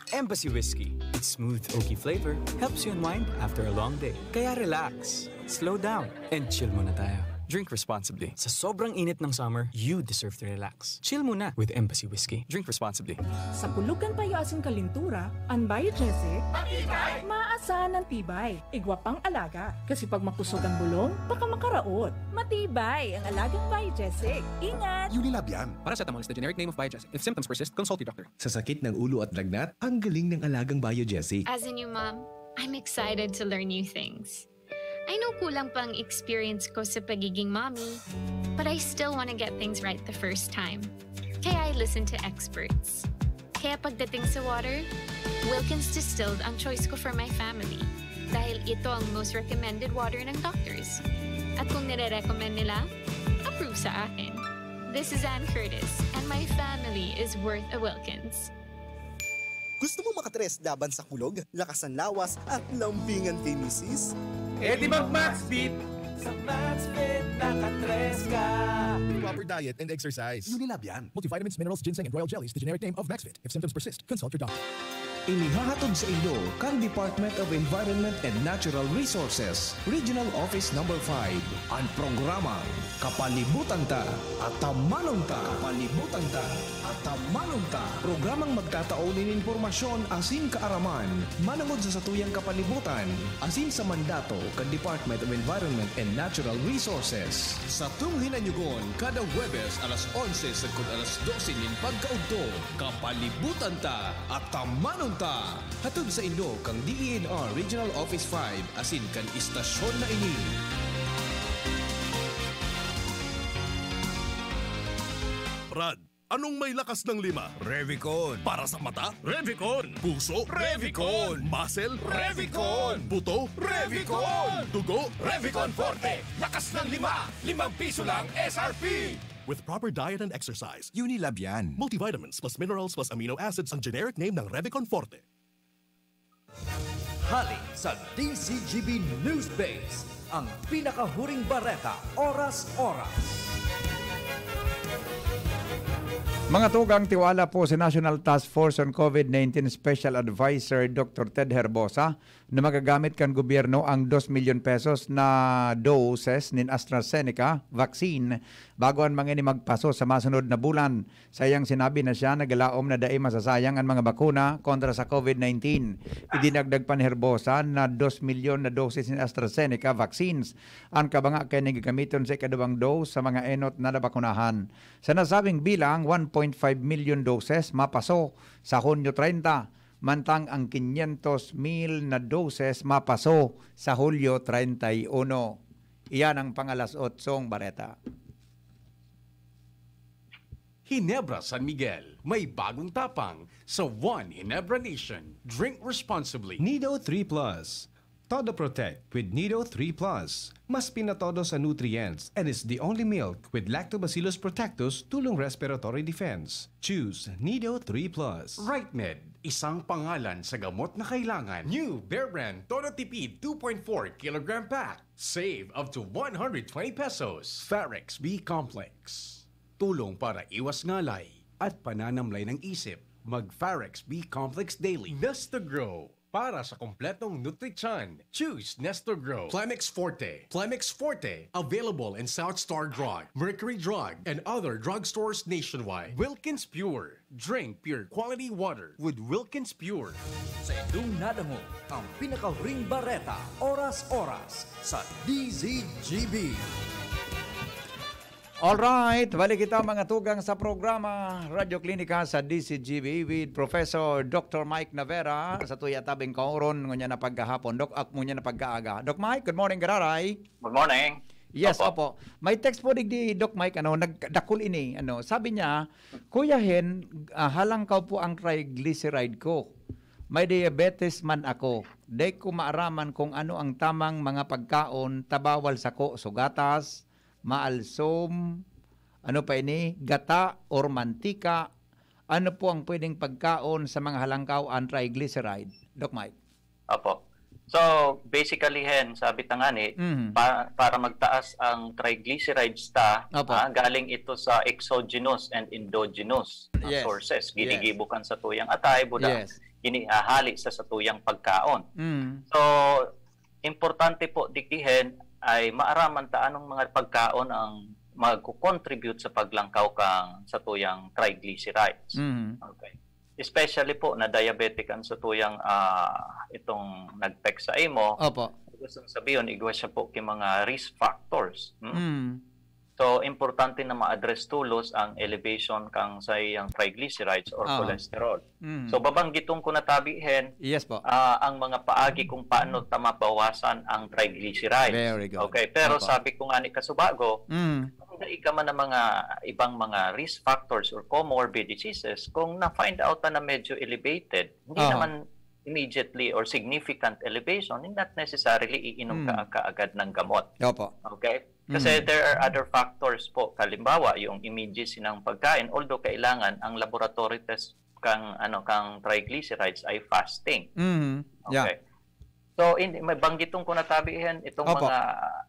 Embassy Whiskey. Its smooth, oaky flavor helps you unwind after a long day. Kaya relax, slow down, and chill muna tayo. Drink responsibly. Sa sobrang init ng summer, you deserve to relax. Chill muna with Embassy Whiskey. Drink responsibly. Sa pulugan payo asin kalintura, an Biogesic, maasahan ang tibay. Igwa pang alaga. Kasi pag makusog ang bulong, baka makaraot. Matibay ang alagang Biogesic. Ingat! Unilab yan. Paracetamol is the generic name of Biogesic. If symptoms persist, consult your doctor. Sa sakit ng ulo at lagnat, ang galing ng alagang Biogesic. As a new mom, I'm excited to learn new things. I know kulang pa ang experience ko sa pagiging mommy, but I still want to get things right the first time. Kaya I listen to experts. Kaya pagdating sa water, Wilkins Distilled ang choice ko for my family. Dahil ito ang most recommended water ng doctors. At kung nire-recommend nila, approve sa akin. This is Anne Curtis, and my family is worth a Wilkins. Gusto mo makatres laban sa kulog, lakas ng lawas at lambingan kay misis? E di mag-Maxfit! Sa Maxfit, nakatres ka! Proper diet and exercise. Unilab yan. Multivitamins, minerals, ginseng, and royal jellies, the generic name of Maxfit. If symptoms persist, consult your doctor. Inihahatod sa inyo kan Department of Environment and Natural Resources, Regional Office Number five, an programang Kapalibutan Ta, Atamanon Ta. Kapalibutan Ta, Atamanon Ta. Programang magtatao nin impormasyon asin kaaraman manongod sa satuyang kapalibutan asin sa mandato kan Department of Environment and Natural Resources. Satong hinanyugon kada Huwebes alas onse sagkod alas dose nin pagkaudto. Kapalibutan Ta, Atamanon Ta. Hatod sa inyo kan D E N R Regional Office five asin kan istasyon na ini. Brad, anong may lakas ng lima? Revicon. Para sa mata? Revicon. Puso? Revicon. Muscle? Revicon. Buto? Revicon. Dugo? Revicon Forte. Lakas ng lima. Limang piso lang S R P. With proper diet and exercise. Unilab yan. Multivitamins plus minerals plus amino acids ang generic name ng Revicon Forte. Hali sa D Z G B News Base, ang pinakahuring bareta, oras-oras. Mga tugang, tiwala po si National Task Force on COVID nineteen Special Advisor Doctor Ted Herbosa na magagamit kan gobyerno ang dos milyon pesos na doses nin AstraZeneca vaccine bago an mga ini magpaso sa masunod na bulan. Sa iyang sinabi na siya naglaom na dai masasayang an mga bakuna kontra sa COVID nineteen. Idinagdag pa ni Herbosa na dos milyon na doses nin AstraZeneca vaccines an kabanga kaini gagamiton sa ikaduwang dose sa mga enot na nabakunahan. Sa nasabing bilang, one point five million doses mapaso sa Hunyo treinta, mantang ang quinientos mil na doses mapaso sa Hulyo treinta y uno. Iyan ang pangalas otsong bareta. Ginebra San Miguel, may bagong tapang sa One Ginebra Nation. Drink responsibly. Nido three plus. Todo Protect with Nido three plus. Mas pinatodo sa nutrients and is the only milk with Lactobacillus protectus tulong respiratory defense. Choose Nido three plus. Right Med, isang pangalan sa gamot na kailangan. New Bear Brand Todo Tipid two point four kilogram pack. Save up to one hundred twenty pesos. Farex B Complex. Tulong para iwas ngalay at pananamlay ng isip. Mag Farex B Complex Daily. Nesta Grow. Para sa kompletong nutrisyon, choose Nestor Grow. Plemex Forte. Plemex Forte, available in South Star Drug, Mercury Drug, and other drugstores nationwide. Wilkins Pure. Drink pure quality water with Wilkins Pure. Sa inyong nadangog, ang pinakahuring bareta, oras-oras, sa D Z G B. Alright, balik kita mga tugang sa programa Radyo Klinika sa D Z G B with Professor Doctor Mike Navera sa tuya tabing kaoron ngunyan na paggahapon. Doc, ak ngunyan na pagkaaga. Doc Mike, good morning, gararay. Good morning. Yes, Opo. opo. May text po digdi, Doc Mike, ano, nagdakul ini, ano, sabi niya, "Kuya Hen, ah, halangkaw po ang triglyceride ko. May diabetes man ako. Dai ko maaraman kung ano ang tamang mga pagkaon, tabawal sako, so gatas, maalsom, ano pa ini, gata or mantika, ano po ang pwedeng pagkaon sa mga halangkaw ang triglyceride?" Doc Mike. Opo. So, basically, Hen, sabi ta nga ni, Mhm. pa- para magtaas ang triglycerides ta, Opo. ah, galing ito sa exogenous and endogenous na Yes. sources. Yes. Ginigibo kan satuyang atay, buda, Yes. ginihahali sa satuyang pagkaon. Mm. So, importante po, digdi, Hen, ay maaraman ta anong mga pagkaon ang magko-contribute sa paglangkaw kan satuyang triglycerides. Mhm. Okay. Especially po na diabetic ang satuyang, ah, itong nag-text sa imo. Opo. Gusto kong sabihin, igwa siya po ki mga risk factors. Hmm? Mm. So, importante na ma-address tolos ang elevation kan saiyang triglycerides or Ah. cholesterol. Mm. So, babanggiton ko na tabi hen, Yes po. ah, ang mga paagi kung paano ta mabawasan ang triglycerides. Very good. Okay, pero Opo. sabi ko nga ni Kasubago, Mm. kung dai ka man ng mga ibang mga risk factors or comorbid diseases, kung na-find out na medyo elevated, hindi Aha. naman immediately or significant elevation, hindi not necessarily iinom ka Mm. kaagad ng gamot. Opo. Okay? Kasi Mm. there are other factors po. Halimbawa, yung immediacy ng pagkain, although kailangan ang laboratory test kang ano kang triglycerides ay fasting. Mm. Yeah. Okay. So, in, may banggiton ko na tabi hen itong Opo. mga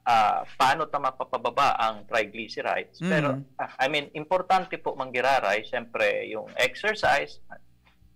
ah, paano ta mapapababa ang triglycerides. Pero Mm. ah, I mean, importante po manggiraray, syempre yung exercise,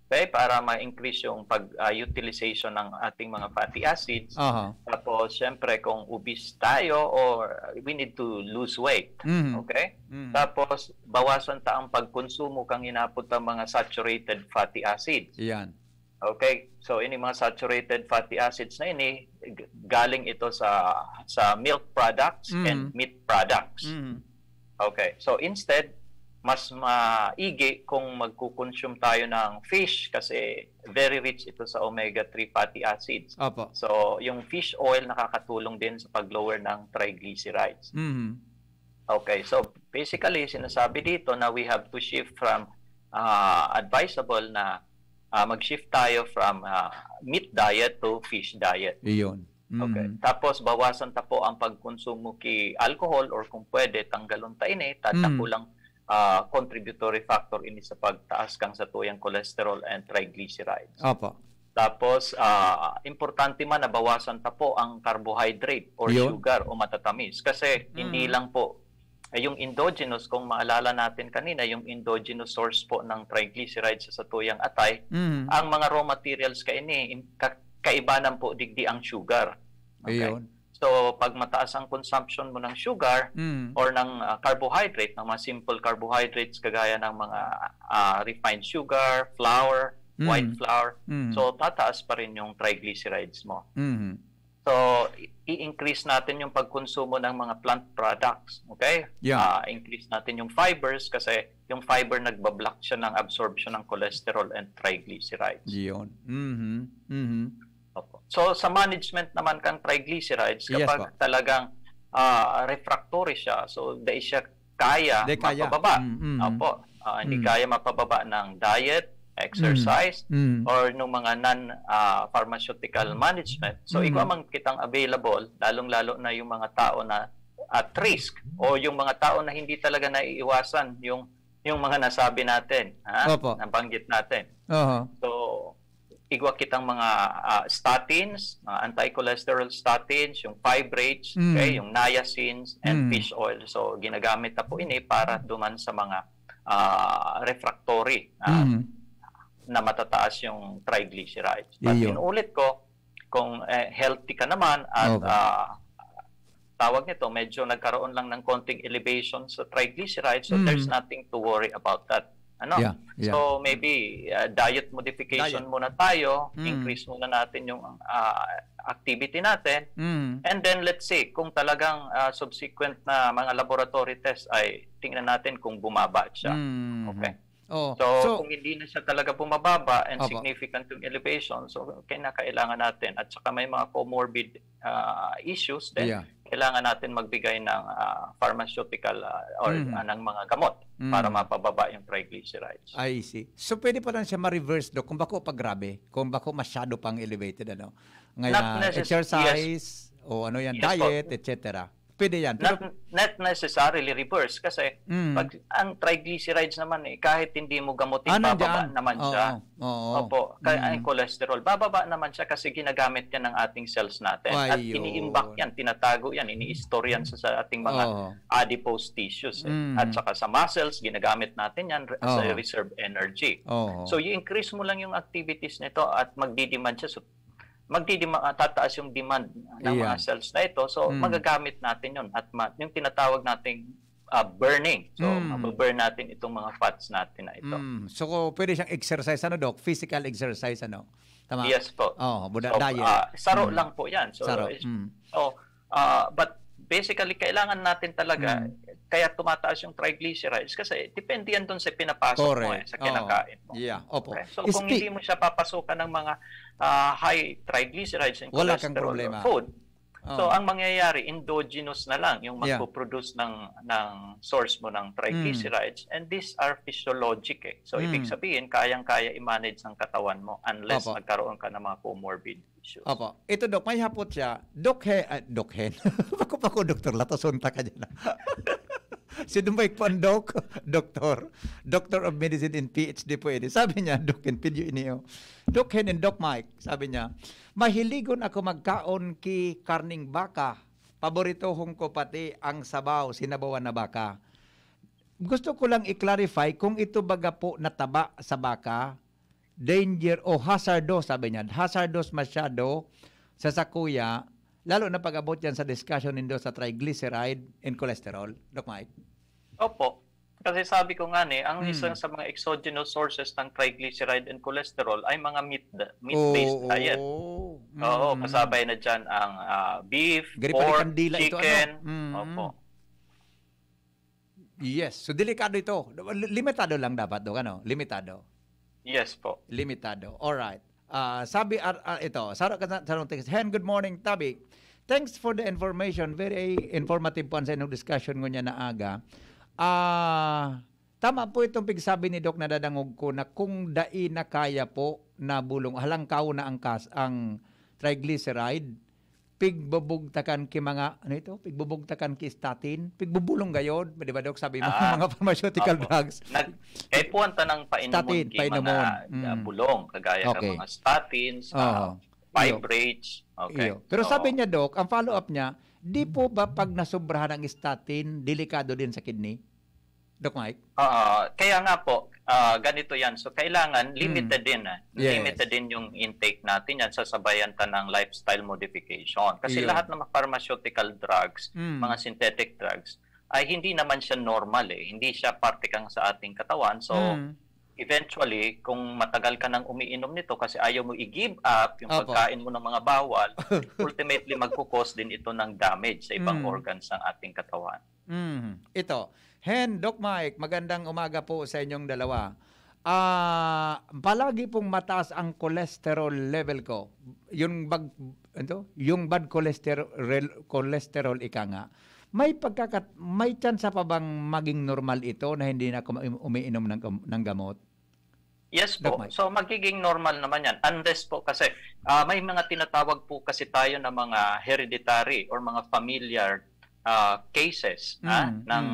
okay, para ma-increase yung pag ah, utilization ng ating mga fatty acids. Aha. Tapos syempre kung obese tayo or we need to lose weight. Mm. Okay? Mm. Tapos bawasan ta ang pagkonsumo kang inapod ta mga saturated fatty acids. Yan. Okay? So, ini mga saturated fatty acids na ini, g- galing ito sa sa milk products Mm. and meat products. Mm. Okay. So, instead, mas maigi kung magko-consume tayo ng fish kasi very rich ito sa omega three fatty acids. Opo. So, yung fish oil nakakatulong din sa pag-lower ng triglycerides. Mm. Okay, so basically, sinasabi dito na we have to shift from ah, advisable na ah, mag-shift tayo from ah, meat diet to fish diet. Iyon. Okay. Mm. Tapos bawasan ta po ang pagkonsumo ki alcohol or kung pwede tanggalon ta ini, tata Mm. ko lang ah, contributory factor ini sa pagtaas kang satuyang cholesterol and triglycerides. Opo. Tapos ah, importante man na bawasan ta po ang carbohydrate or Yun. sugar o matatamis kasi hindi Mm. lang po eh, yung endogenous, kung maalala natin kanina, yung endogenous source po ng triglycerides sa satuyang atay, Mm. ang mga raw materials kaini, in- ka- kaibanan po digdi ang sugar. Okay? Iyon. So, pag mataas ang consumption mo ng sugar Mm. or ng ah, carbohydrate, ng mga simple carbohydrates kagaya ng mga ah, refined sugar, flour, Mm. white flour, Mm. so tataas pa rin yung triglycerides mo. Mm. So, i- i-increase natin yung pagkonsumo ng mga plant products, okay? Yeah. Ah, increase natin yung fibers kasi yung fiber nagbablock siya ng absorption ng cholesterol and triglycerides. Iyon. Mhm. Mhm. Opo. So, sa management naman kang triglycerides, Yes kapag po. talagang ah, refractory siya, so dai siya kaya Di kaya. mapababa. Mm, mm. Opo. Ah, hindi Mm. kaya mapababa ng diet, exercise, Mm. or nung mga non ah, pharmaceutical management. So, Mm. igwa man kitang available, lalong-lalo na yung mga tao na at risk o yung mga tao na hindi talaga naiiwasan yung yung mga nasabi natin, ha? Opo. Nabanggit natin. Oho. So, igwa kitang mga ah, statins, mga anti-cholesterol statins, yung fibrates, Mm. okay, yung niacins, and Mm. fish oil. So, ginagamit na po ini para duman sa mga ah, refractory ah, Mm. na matataas yung triglycerides. But Iyon. inuulit ko, kung eh, healthy ka naman at Okay. ah, tawag nito, medyo nagkaroon lang ng konting elevation sa triglycerides, so Mm. there's nothing to worry about that. Ano? Yeah, yeah. So maybe ah, diet modification Diet. muna tayo, Mm. increase muna natin yung ah, activity natin, Mm. and then let's see kung talagang ah, subsequent na mga laboratory test ay tingnan natin kung bumaba siya. Mm. Okay. Oh. So, So, kung hindi na siya talaga bumababa and Opo. significant yung elevation, so kinakailangan natin at saka may mga comorbid ah, issues, then Yeah. kailangan natin magbigay ng ah, pharmaceutical ah, or Mhm. ah, ng mga gamot Mm. para mapababa yung triglycerides. I see. So, pwede pa lang siya ma-reverse, Doc, kung bako pa grabe, kung bako masyado pang elevated, ano? Not Ngayon, necess- exercise, o ano yan, Yes po. diet, et cetera. Pwede yan. Not, Pero, not necessarily reverse kasi Mm. pag ang triglycerides naman eh, kahit hindi mo gamutin, Ah, bababa nandiyan. naman Oo, siya. oo. Opo, kaya Mm. ang cholesterol, bababa naman siya kasi ginagamit yan ng ating cells natin. At Ayun. iniimbak yan, tinatago yan, ini-store yan sa, sa ating mga Oo. adipose tissues. Eh. Mm. At saka sa muscles, ginagamit natin yan re- as a Oo. reserve energy. Oo. So, i-increase mo lang yung activities nito at magdi-demand siya. So, magdidima-, tataas yung demand ng Yeah. mga cells na ito. So, Mm. magagamit natin yun at ma- yung tinatawag nating ah, burning. So, Mm. mababurn natin itong mga fats natin na ito. Mm. So, pwede siyang exercise, ano, Doc? Physical exercise, ano? Tama? Yes po. Oh, buda, So, diet. ah, saro Mm. lang po yan. So, Saro. is- Mm. so, ah, but basically, kailangan natin talaga, Mm. kaya tumataas yung triglycerides kasi depende yan dun sa pinapasok mo eh, Correct. sa Oo. kinakain mo. Yeah, opo. Okay? So, kung Spe- hindi mo siya papasukan ng mga ah, high triglycerides and Wala kang cholesterol problema. food, so, Oh. ang mangyayari, endogenous na lang yung Yeah. magpo-produce ng, ng source mo ng triglycerides. And these are physiologic eh. So, ibig Mm. sabihin, kayang-kaya i-manage ng katawan mo unless Opo. nagkaroon ka ng mga comorbid issues. Opo. Ito, Doc, may hapot siya. Doc He, ah, Doc Hen. Bako pa ko, Doktor, latason ta ka dyan. Si Dumay po ang Doc, Doktor. Doctor of Medicine and P H D po ini. Sabi niya, Doc Hen, pidyo ini, oh. Doc Hen and Doc Mike, sabi niya, "Mahiligon ako magkaon ki karning baka. Paboritohon ko pati ang sabaw, sinabawan na baka." Gusto ko lang i-clarify kung ito baga po na taba sa baka, danger o hazardous, sabi niya. Hazardous masyado sa sakuya, lalo na pag-abot yan sa discussion nindo sa triglyceride and cholesterol, Doc Mike? Opo. Kasi sabi ko nga ni, ang Hmm. isang sa mga exogenous sources ng triglyceride and cholesterol ay mga meat, meat-based Oo. diet. Oo, Mm. kasabay na dyan ang ah, beef, Gari pa rin pork, kandila ito, chicken. ano? Mm. Opo. Yes. So, delikado ito. Limitado lang dapat, Doc, ano? Limitado. Yes po. Limitado. Alright. Ah, sabi, ar- ah, ito, saro ka sa, sarong text. "Hen, good morning, Tabi. Thanks for the information. Very informative po ang sa inyong discussion ngunyan na aga." Ah, tama po itong pigsabi ni Doc, nadadangog ko na kung dai na kaya po na bulong, halangkaw na ang kas-, ang triglyceride, pigbubugtakan ki mga, ano ito? Pigbubugtakan ki statin, pigbubulong gayod, di ba, Doc? Sabi mo, Ah, mga pharmaceutical opo. drugs. Nag, kaipuhan ta ng painumon Statin, ki painumon. mga ah, Mm. bulong, kagaya Okay. ng mga statins, Oo. ah, fibrates. Okay. Iyo. Pero So, sabi niya, Doc, ang follow-up niya, di po ba pag nasobrahan ang statin, delikado din sa kidney? Doc Mike? Ah, kaya nga po, ah, ganito yan. So, kailangan limited din. Ah. Hmm. Yes. Limited din yung intake natin yan. Sasabayan ta ng lifestyle modification. Kasi Iyo. lahat ng mga pharmaceutical drugs, Hmm. mga synthetic drugs, ay hindi naman siya normal eh. Hindi siya parte kang sa ating katawan. So, Hmm. eventually, kung matagal ka nang umiinom nito kasi ayaw mo i-give up yung Opo. pagkain mo ng mga bawal, ultimately magkukos din ito ng damage sa ibang Mm. organs ng ating katawan. Mm. Ito. Hen, Doc Mike, magandang umaga po sa inyong dalawa. Ah, palagi pong mataas ang cholesterol level ko. Yung bag, ano? Yung bad cholesterol, cholesterol ika nga. May pagkakat-, may tsansa pa bang maging normal ito na hindi na ako ma-, umiinom ng gam-, ng gamot? Yes Doc po. Mike. So, magiging normal naman yan. Unless po kasi, ah, may mga tinatawag po kasi tayo na mga hereditary or mga familiar ah, cases ah, Mm, ng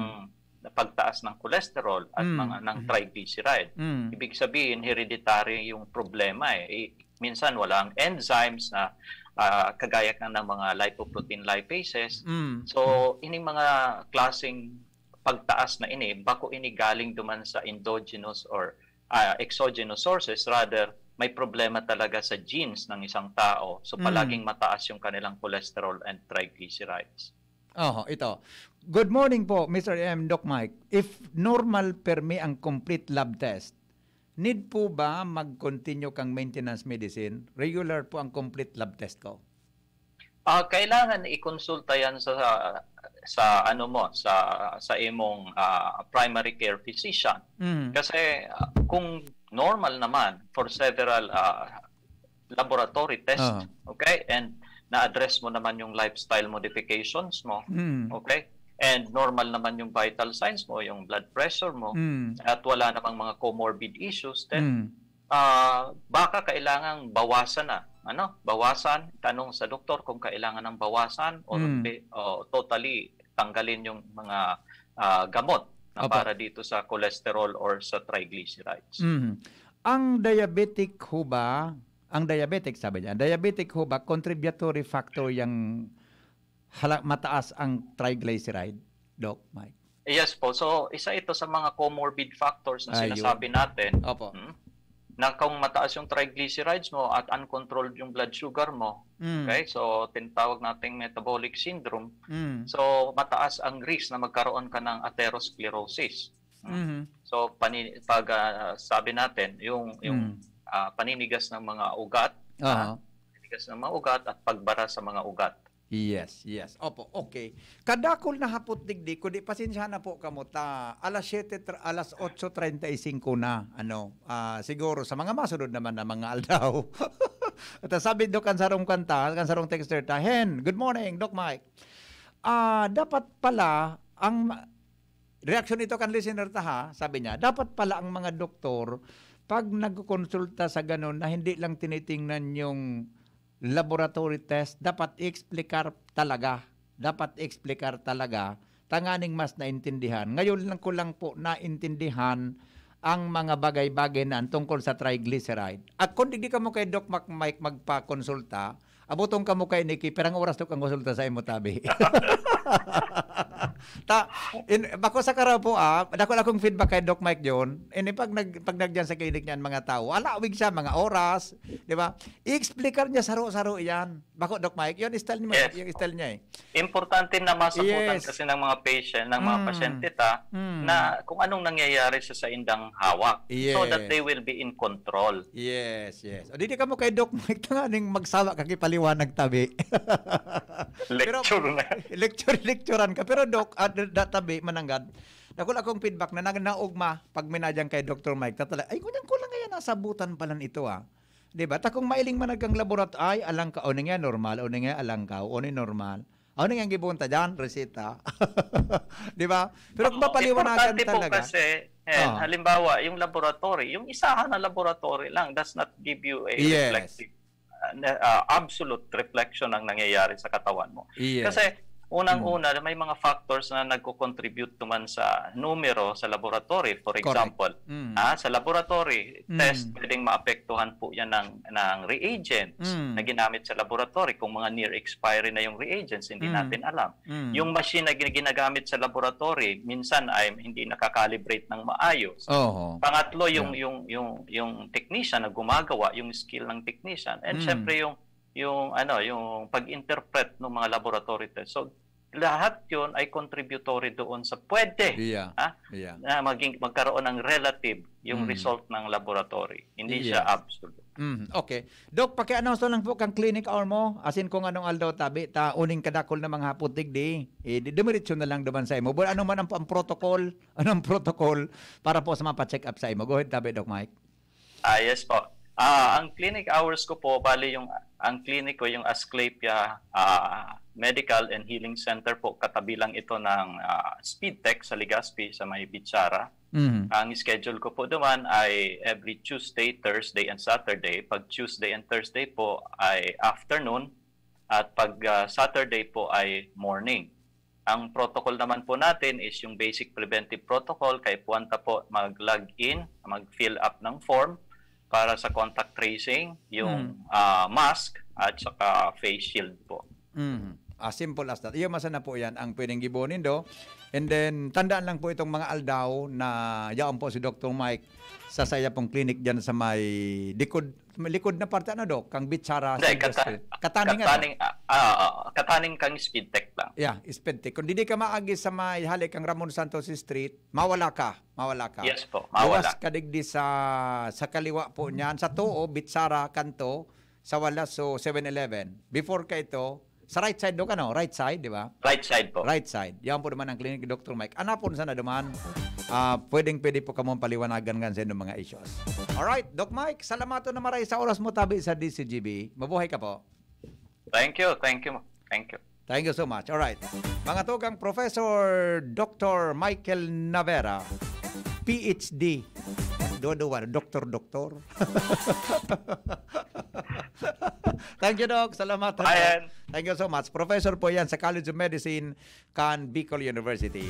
pagtaas ng cholesterol at Mm, mga ng mm. triglyceride. Mm. Ibig sabihin, hereditary yung problema eh. I- minsan walang enzymes na ah, kagaya ng, ng mga lipoprotein lipases. Mm. So, ining mga klaseng pagtaas na ini, bako ini galing duman sa endogenous or ah, exogenous sources. Rather, may problema talaga sa genes ng isang tao. So, Mm. palaging mataas yung kanilang cholesterol and triglycerides. Oho, ito. Good morning po, Mister M, Doc Mike. If normal permi ang complete lab test, need po ba mag-continue kang maintenance medicine? Regular po ang complete lab test ko. Ah, kailangan ikonsulta yan sa sa ano mo, sa sa imong ah, primary care physician. Mm. Kasi ah, kung normal naman for several ah, laboratory test, Ah. okay? And na-address mo naman yung lifestyle modifications mo, Mm. okay? And normal naman yung vital signs mo, yung blood pressure mo, Mm. at wala namang mga comorbid issues, then Mm. ah, baka kailangang bawasan na, ano? Bawasan, tanong sa doktor kung kailangan ng bawasan or, Mm. be- o totally tanggalin yung mga ah, gamot na Opo. para dito sa cholesterol or sa triglycerides. Mm. Ang diabetic ho ba, ang diabetic, sabi niya, diabetic ho ba, contributory factor yang hala-, mataas ang triglyceride, Doc Mike? Yes po. So, isa ito sa mga comorbid factors na Ayun. sinasabi natin. Opo. Hmm? na kung mataas yung triglycerides mo at uncontrolled yung blood sugar mo, Mm. okay? So, tinatawag nating metabolic syndrome. Mm. So, mataas ang risk na magkaroon ka ng atherosclerosis. Mhm. So, pani, pag ah, sabi natin, yung yung Mm. ah, paninigas ng mga ugat, Aha. paninigas ng mga ugat at pagbara sa mga ugat. Yes, yes. Opo, okay. Kadakul na hapot digdi, kundi pasensya na po kamo ta. Alas siyete, tra- alas otso treinta y cinco na, ano, ah, siguro sa mga masunod naman na mga aldaw. At sabi do kan sarong kanta, kan sarong texter ta, "Hen, good morning, Doc Mike." Ah, dapat pala ang ma- reaksyon ito kan listener ta ha, sabi niya, dapat pala ang mga doktor pag nagkokonsulta sa ganun na hindi lang tinitingnan yung laboratory test, dapat i-explicar talaga. Dapat i-explicar talaga tanganing mas naintindihan. Ngayon lang ko lang po naintindihan ang mga bagay-bagay na tungkol sa triglyceride. At kung di kamo kay Doc Mac Mike magpakonsulta, abutong kamo kay Nikki, pirang oras to kang konsulta sa imo tabi. Ta, in, bako sa karaw po, ah, dakul akong feedback kay Doc Mike John. Ini pag nag pag nagyan sa clinic niyan mga tao, alawig siya mga oras, di ba? I-explicar niya saro-saro iyan. Bako, Doc Mike, yun style niya, Yes. yung style niya eh. Importante na masabutan Yes. kasi ng mga patient, ng mga Mm. pasyente ta Mm. na kung anong nangyayari sa saindang hawak so Yes. that they will be in control. Yes, yes. O, di, di kamo kay Doc Mike tanganing magsawa ka kipaliwanag tabi. Pero- Lecture na. Lecture, lecturean ka. Pero Doc, at da, tabi, mananggad, dakul akong feedback na nag naugma pag minadyan kay Doctor Mike. Tatala, ay, ngunyan ko lang kaya nasabutan pala ito ah. Di ba? Ta kung mailing man nagkang laborat-, ay, alang ka, o nga, normal, o nga, alang ka, o ni normal. O nga, ang gibunta dyan, resita. Di ba? Pero kung Oo, mapaliwanagan importante po talaga. kasi, eh, Oo. halimbawa, yung laboratory, yung isahan na laboratory lang does not give you a Yes. reflective, uh, na- uh, absolute reflection ng nangyayari sa katawan mo. Yes. Kasi unang-una, may mga factors na nagko-contribute naman sa numero sa laboratory. For Correct. Example, Mm. ah, sa laboratory Mm. test, pwedeng maapektuhan po yan ng, ng reagents Mm. na ginamit sa laboratory kung mga near expiry na yung reagents, hindi Mm. natin alam. Mm. Yung machine na gin- ginagamit sa laboratory, minsan ay hindi nakakalibrate ng maayos. Oho. Pangatlo, yung Yeah. yung yung yung technician na gumagawa, yung skill ng technician, and Mm. syempre yung yung ano, yung pag-interpret ng mga laboratory test. So lahat 'yon ay contributory doon sa pwede Yeah. Ah? Yeah. na maging magkaroon ng relative yung Mm. result ng laboratory. Hindi siya Yes. Absolute. Mm, okay. Doc, paki-announce na lang po kang clinic hour mo. As in, kung anong aldaw tabi, ta uning kadakol na mga hapon digdi, eh, di- dumiretso na lang duman sa imo. But ano man ang, ang protocol, anong protocol para po sa mga pa-check up sa imo? Go ahead, tabi, Doc Mike. Ah, yes po. Ah, ang clinic hours ko po, bali yung ang clinic ko, yung Asclepia ah, Medical and Healing Center po, katabi lang ito ng ah, Speedtech sa Legazpi, sa may Bitsara. Mhm. Ang schedule ko po naman ay every Tuesday, Thursday, and Saturday. Pag Tuesday and Thursday po ay afternoon, at pag ah, Saturday po ay morning. Ang protocol naman po natin is yung basic preventive protocol. Kaipuhan ta po mag-log in, mag-fill up ng form para sa contact tracing, yung Mm. ah, mask at saka face shield po. Mhm. As simple as that. Iyo, masa na po yan ang pwedeng gibohon nindo. And then, tandaan lang po itong mga aldaw na yaon po si Doctor Mike sa saya pong clinic dyan sa may likod, may likod na parte, ano, Doc? Kang Bitsara, Hindi, Silvestre. kata- Kataning, ano? Kataning, ah, ah, ah, kataning kang Speedtech lang. Yeah, Speedtech. Kung di ka maagi sa may hali kang Ramon Santos Street, mawala ka. Mawala ka. Yes po, mawala. Luwas ka digdi sa, sa kaliwa po niyan. Sa tuo, Bitsara, kanto, sa wala, so seven eleven. Before ka ito, sa right side do ka, no? Right side, di ba? Right side po. Right side. Yan po naman ang clinic ni Doctor Mike. Anapon sana duman, ah, pwedeng pwede po kamo paliwanagan kan sa inyong mga issues. Alright, Doc Mike, salamaton na maray sa oras mo tabi sa D C G B. Mabuhay ka po. Thank you, thank you, thank you. Thank you so much. Alright. Mga tugang, Professor Doctor Michael Navera, P H D. Dodo, doktor, doktor. Thank you, Doc. Salamat. Ayan. Thank you so much. Professor po yan sa College of Medicine, kan Bicol University.